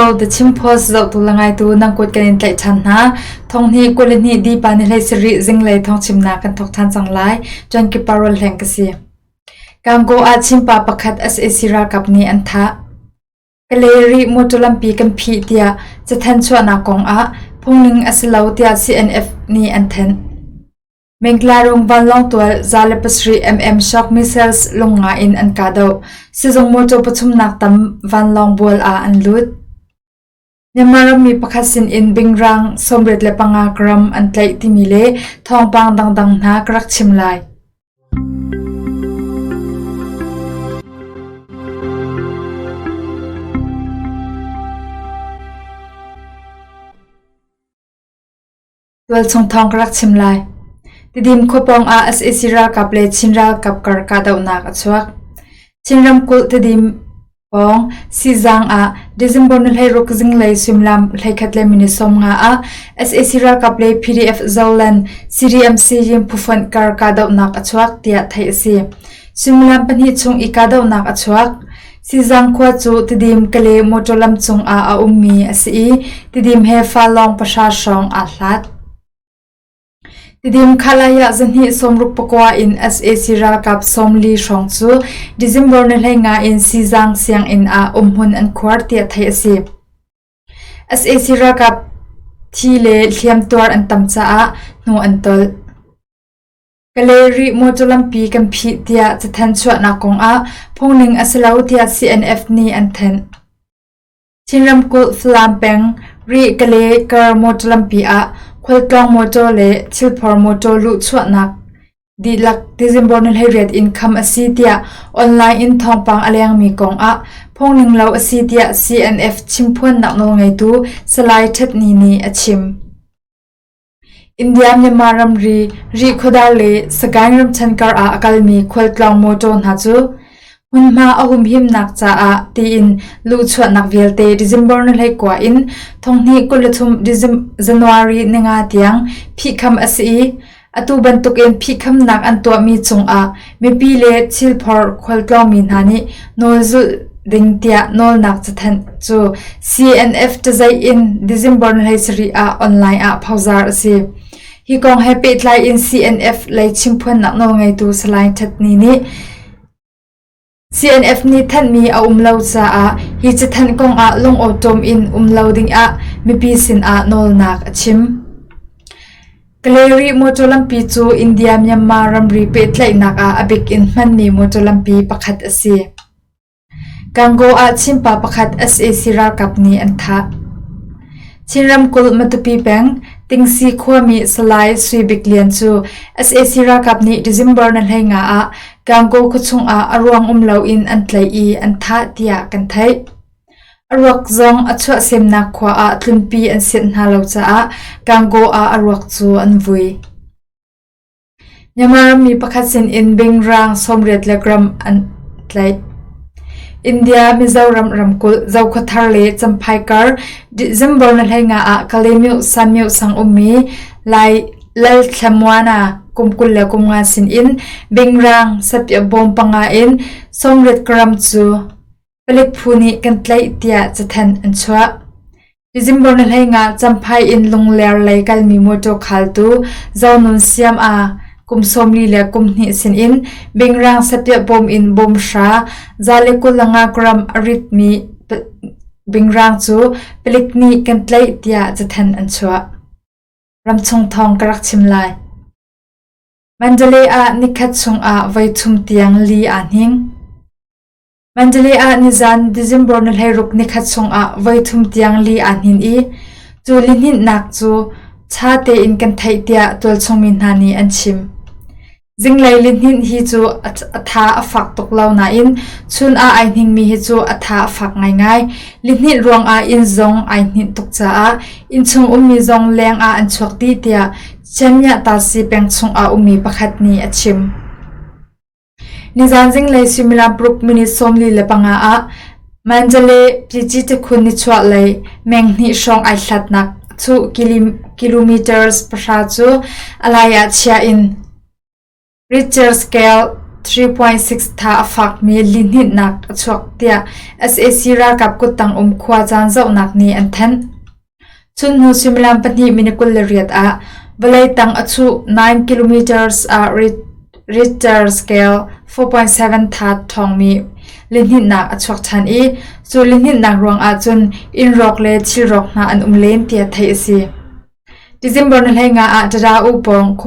Hello, The Chin Post zohtu le ngaitu nan kut kan in tlaih ṭhan hna. Thong hnih 22 dipa ni hlei sarih zinglei thawngchimnak kan thawk ṭhan cang lai. Tuan kipa rawl hleng ka si. Gangaw ah Chinpa pakhat sac ralkap nih an thah. Kalay motor lampi kan phih tiah cathanh chuahnak kong ah phungning a si lo tiah CNF nih an thanh. Mengklarung vanlawng tual 107 mm shock missiles lungnga in an kahdoh. Sizung motor pathumnak tam vanlawng bual ah an lut. Myanmar rammi pakhat sin in bingrang 85 gram an tlaih timi le thawngpang dangdang hna ka rak chim lai. Tualchung thawng ka rak chim lai. Tidim khua pawng ah sac ralkap le Chin ralkap kar kahdohnak a chuak. Chin ramkulh Tidim pawng Sizang ah December ni 16 zinglei suimilam 11 le minute 50 ah sac ralkap le PDF Zoland CDMC Yim phufonh kar kahdohnak a chuak tiah theih a si. Suimilam pahnih chung i kahdohnak a chuak. Sizang khua cu Tidim Kale motor lam cungah a ummi a si i Tidim he fa lawng pahra hrawng aa hlat. Tidim Khalaya zahnih sawmruk pakua in sac ralkap 40 hrawng cu December ni 15 in Sizang sianginn ah umhmun an khuar tiah theih a si. Sac ralkap thi le hliamtuar an tam caah hnu an tolh. Kalay motor lampi kan phih tiah cathanh chuahnak kong ah phungning a si lo tiah CNF nih an thanh. Chin ramkulh Falam peng Rih Kalay kar motor lampi ah khualtlawng motor le thilphor motor luhchuahnak dihlak December ni 18 in kham a si tiah online in thawngpang a lengmi kong ah phungning lo a si tiah CNF chimphuannak nawlngeitu Salai Htet Ni nih a chim. India-Myanmar ramri Rihkhawdar le Sagaing ramṭhen kar ah a kalmi khualtlawng mawṭaw hna cu hmunhma a humhimnak caah tiin luhchuahnak vialte December ni 19 in 2023 January ninga tiang phihkham a si i atu bantukin phihkhamnak an tuahmi cungah mipi le thilphor khualtlawngmi hna nih nawlzulh ding tiah nawlnak cathanh cu CNF tazaih in December ni 17 ah online ah phozar a si. Hi kong he pehtlai in CNF lei chimphuannak nawlngeitu Salai Htet Ni nih CNF nih thanhmi a um lo caah hi cathanh kong ah lungawṭawm in um lo ding ah mipi sin ah nawlnak a chim. Kalay motor lampi cu India-Myanmar ramri pehtlaihnak ah a bik in hmanmi motor lampi pakhat a si. Gangaw ah Chinpa pakhat sac ralkap nih an thah. Chin ramkulh Matupi peng, Tingsi khuami Salai Sui Bik Lian cu sac ralkap nih December ni 15 ah Gangaw khuachung ah a ruang um loin an tlaih i an thah tiah kan theih. A ruak zong a chuahsemnak khua ah tlunpi an sianh hna lo caah Gangaw ah a ruak cu an vui. Myanmar rammi pakhat sin in bingrang 80 le gram an tlaih. India Mizoram ramkulh Zokhawthar le Champhai kar December ni 15 ah Kalaymyo Sanmyo sang ummi Lai Lalthlamuana kum 25 sin in bingrang sapiah bawm panga in 80 gram cu Palik phu nih kan tlaih tiah cathanh an chuah. December ni 15 Champhai in Lungler lei kalmi mawṭaw khaltu Zonun Siam A kum 42 sinin bingrang sapiah bawm in bawm hra 125 gram a ritmi bingrang cu palik nih kan tlaih tiah cathanh an chuah. Ramchung thawng ka rak chim lai. Mandalay ah nikhat chungah voi thum tiang li aa hning. Mandalay ah nizan December ni 16 nikhat chungah voithum tiang li aa hnin i cu lihninhnak cu ṭha tein kan theih tiah tualchung mi hna nih an chim. Zinglei lihninh hi cu a tha a fak tuk lo nain chun ah ai hningmi hi cu a tha a fak ngaingai. Lihninh ruangah inn zong ai hninh tuk caah innchung ummi zong leng ah an chuak dih tiah Chianmya Tasi peng chungah ummi pakhat nih a chim. Nizan zinglei suimilam paruk minute 45 ah Mandalay Pyigyi tikhun nichuahlei meng hnih hrawng ai hlatnak cu kilometers pahra cu a lai ah chia in Richter scale 3.6 tha a fakmi lihninhnak a chuak tiah sac ralkap kuttang um khuacaan zohnak nih an thanh. Chun hnu suimilam pahnih minute 28 ah vawlei tang a chuh 9 kilometers ah Richter scale 4.7 tha ṭhawngmi lihninhnak a chuak ṭhan i cu lihninhnak ruangah cun inn rawk le thil rawk hna an um len tiah theih a si. December ni 15 ah Tada U pawng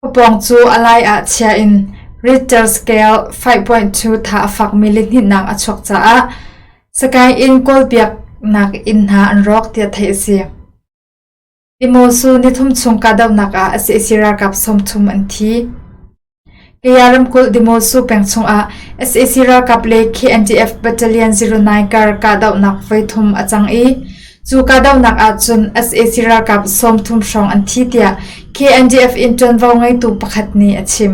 Khuapawng cu a lai ah chia in Richter scale 5.2 tha a fakmi lihninhnak a chuak caah Sakae inn kawlpiaknak inn hna an rawk tiah theih a si. Imosu nithum chung kahdohnak ah sac ralkap 30 an thi. Kaya ramkulh Demosu peng chungah sac ralkap le KNDF Battalion 09 kar kahdohnak voithum a cang i cu kahdohnak ahcun sac ralkap 30 hrawng an thi tiah KNDF in ṭuanvo ngeitu pakhat nih a chim.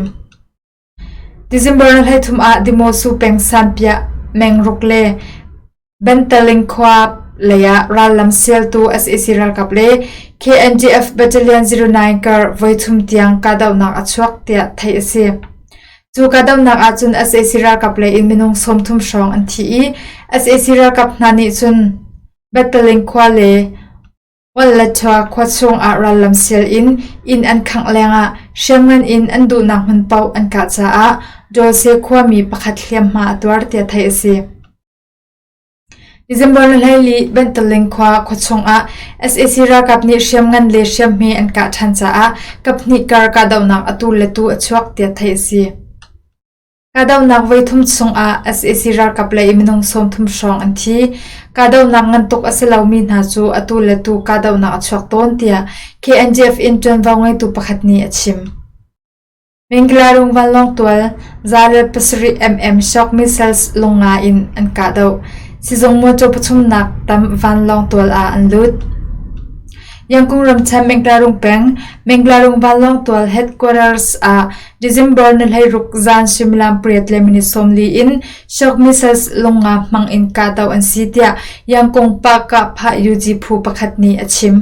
December 23 ah Demosu peng Sanpiah mengruk le Bantaling khua lei ah rallam sialtu sac ralkap le KNDF Battalion 09 kar voithum tiang kahdohnak a chuak tiah theih a si. Cu kahdohnak ahcun sac ralkap lei in minung 30 hrawng an thi i sac ralkap hna nih cun Bantaling khua le Walletwa khua chung ah rallam sial in inn an khangh lengah hriamngan in an duhnak hmun paoh an kah caah Dawlse khuami pakhat hliamhma a tuar tiah theih a si. December ni 14 Bantaling khua khuachung ah sac ralkap nih hriamngan le hriamhme an kah ṭhan caah kaphnih kar kahdohnak atu le tu a chuak tiah theih a si. Kahdohnak voithum chungah sac ralkap lei minung 30 hrawng an thi. Kahdohnak ngan tuk a si lomi hna cu atu le tu kahdohnak a chuak tawn tiah KNDF in ṭuanvo ngeitu pakhat nih a chim. Mingklarung vanlawng tual 107 mm shock missiles lungnga in an kahdoh. Sizung mawṭaw pathumnak tam vanlawng tual ah an lut. Yangkung ramṭhen Mingklarung peng Mingklarung vanlawng tual headquarters ah December ni 16 zan suimilam pariat le minute 40 in shock missiles lungnga hmang in kahdoh an si tiah Yangkung Pah-Kah-Phah UG phu pakhat nih a chim.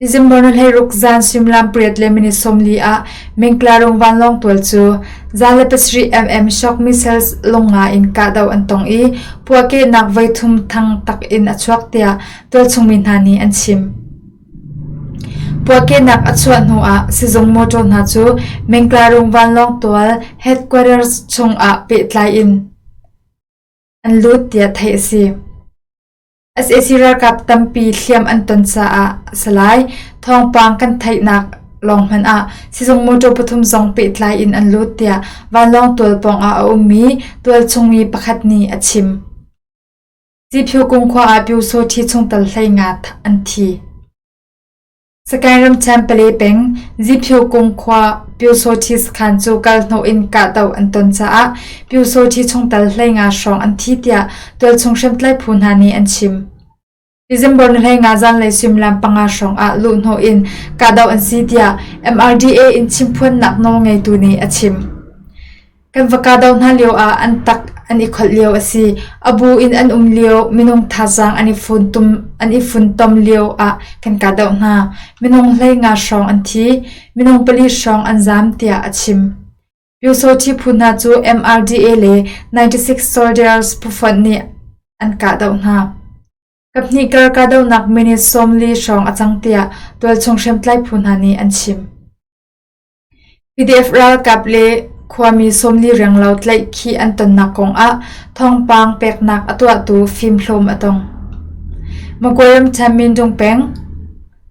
December ni 16 zan suimilam pariat le minute 40 ah Mingklarung vanlawng tual cu 107 mm shock missiles lungnga in kahdoh an tong i puahkehnak voithum thang tak in a chuak tiah tualchungmi hna nih an chim. Puahkehnak a chuah hnuah sizung mawṭaw hna cu Mingklarung vanlawng tual headquarters chungah pehtlai in an lut tiah theih a si. Sac ralkap tampi hliam an ton caah a si lai. Thawngpang kan theihnak lawng hmanh ah sizung mawṭaw pathum zong pehtlai in an lut tiah vanlawng tual pawngah a ummi tualchungmi pakhat nih a chim. Siphiukung khua ah Pyusawṭhi chungtel 15 an thi. Sagaing ramṭhen Pale peng Ziphiukung khua Pyusawṭhi sakhan cu kalhnawh in kahdoh an ton caah Pyusawṭhi chungtel 15 hrawng an thi tiah tualchung hriamtlai phu hna nih an chim. December ni 15 zanlei suimilam panga hrawng ah luhhnawh in kahdoh an si tiah MRDA in chimphuannak nawlngeitu nih a chim. Kan va kahdoh hna lioah an tak an i kholh lio a si. A bu in an um lio, minung thazaang an i funtum an i funtom lio ah kan kahdoh hna. Minung 15 hrawng an thi, minung pali hrawng an zaam tiah a chim. Pyusawṭhi phu hna cu MRDA le 96 Soldiers phufonh nih an kahdoh hna. Kaphnih kar kahdohnak minute 40 hrawng a cang tiah tualchung hriamtlai phu hna nih an chim. PDF ralkap le khuami 40 renglo tlaihkhih an tonnak kongah thawngpang peknak a tuahtu fimhlawm a tong. Magway ramṭhen Mindung peng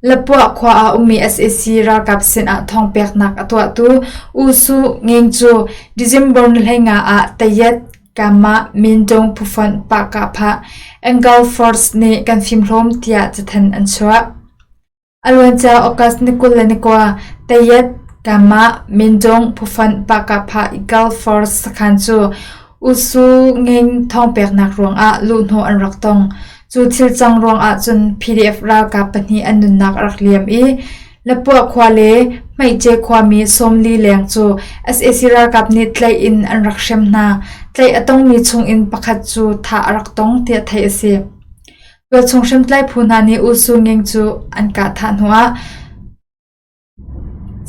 Lapuah khua ah ummi sac ralkap sinah thawngpeknak a tuahtu U Su Nging cu December ni 15 ah Tayet Kama Mindung phufonh Pah-Kah-Phah Angle Force nih kan fimhlawm tiah cathanh an chuah. A luancia August ni 29, Tayet Kama Mindung phufonh Pah-Kah-Phah Eagle Force sakhan cu U Su Nging thawngpeknak ruangah luhhnawh an rak tong. Cu thil cang ruangah cun PDF ralkap pahnih an nunnak a rak liam i Lapuah khua le Hmeihce khuami 40 leng cu sac ralkap nih tlaih in an rak hrem hna. Tlaih a tongmi chungin pakhat cu thah a rak tong tiah theih a si. Tualchung hriamtlai phu hna nih U Su Nging cu an kah thah hnuah.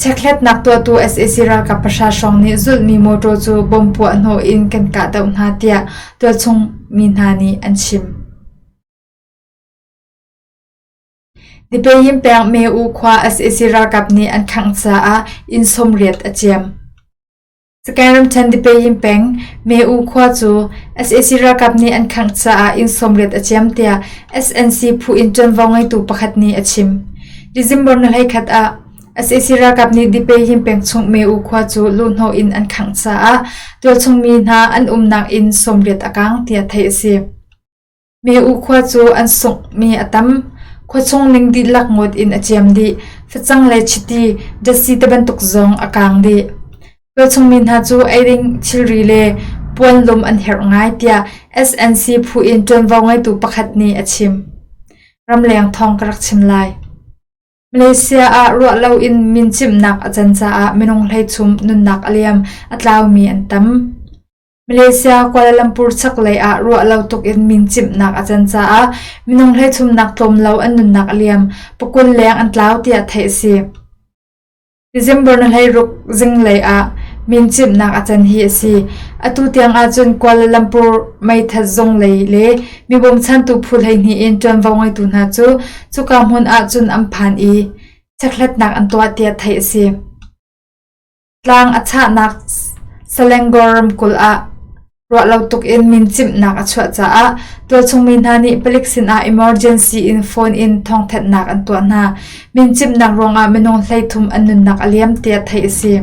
Chekhlatnak tuahtu sac ralkap pahra hrawng nih zulhmi mawṭaw cu bomb puahhnawh in kan kahdoh hna tiah tualchung mi hna nih an chim. Dipayim peng Meu khua sac ralkap nih an khangh caah inn 80 a ciam. Sagaing ramṭhen Dipayim peng Meu khua cu sac ralkap nih an khangh caah inn 80 a ciam tiah SNC phu in ṭuanvo ngeitu pakhat nih a chim. December ni 11 ah sac ralkap nih Dipayim peng chung Meu khua cu luhhnawh in an khangh caah tualchung mi hna an umnak inn 80 a kaang tiah theih a si. Meu khua cu an sunghmi a tam. Khuachung ning dihlak ngawt in a ciam dih. Facang le chiti, datsi tibantuk zong a kaang dih. Tualchung mi hna cu eiding thilri le puanlum an herh ngai tiah SNC phu in ṭuanvo ngeitu pakhat nih a chim. Ramleng thawng ka rak chim lai. Malaysia ah ruah loin mincimhnak a can caah minung hleichum nunnak a liam, a tlaumi an tam. Malaysia, Kuala Lumpur chaklei ah ruah lo tuk in mincimhnak a can caah minung hleithumnak tlawm lo an nunnak a liam, pakul leng an tlau tiah theih a si. December ni 16 zinglei ah mincimhnak a can hi a si. Atu tiang ahcun Kuala Lumpur meithat zung lei le mi bawmchantu phu 12 in ṭuanvo ngeitu hna cu cuka hmun ahcun an phan i chekhlatnak an tuah tiah theih a si. Tlang a chahnak Selangor ramkulh ah ruahlo tuk in mincimhnak a chuah caah tualchung mi hna nih palik sinah emergency in phone in thawngthanhnak an tuah hna. Mincimhnak ruangah minung 13 an nunnak a liam tiah theih a si.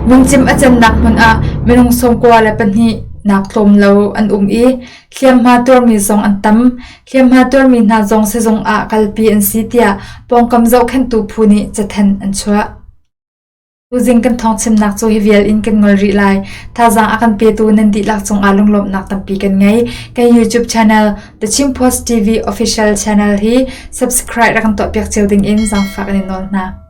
Mincimh a cannak hmun ah minung 92 nak tlawm lo an um i hliamhma tuarmi zong an tam. Hliamhma tuarmi hna zong sizung ah kalpi an si tiah pawngkam zohkhenhtu phu nih cathanh an chuah. Tuzing kan thawngchimnak cu hi vial in kan ngol rih lai. Thazaang a kan petu nan dihlak cungah lunglawmhnak tampi kan ngei. Kan YouTube channel The Chin Post TV Official Channel hi subscribe rak kan tuahpiak cio ding in zaangfah kan in nawl hna.